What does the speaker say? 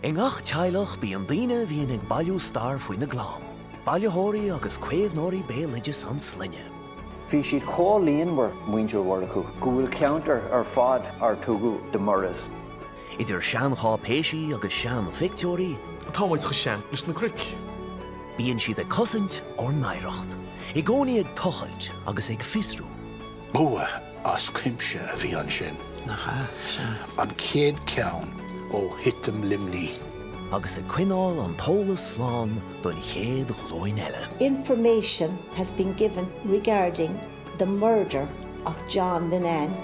I ngach teaghlach bíonn daoine a bhíonn ag bailiú stair faoina gclann, bailitheoirí agus caomhnóirí béaloideas an sloinne. Bhí siad chomh líonmhar, muintir Mhurchú, go bhfuil ceantar ar fad ar tugadh The Murrighs. Idir seancháipéisí agus seanphictiúirí. Tá muid chomh sean leis na cnoic. Bíonn siad ag cosaint ár n-oidhreacht, i gcónaí ag tochailt agus ag fiosrú. Bua as cuimse a bhí ansin. Nach ea? Sea. An chéad cheann ó thitim Luimnigh. Agus ag coinneáil an t-eolas slán don chéad ghlúin eile. Information has been given regarding the murder of John Linnane.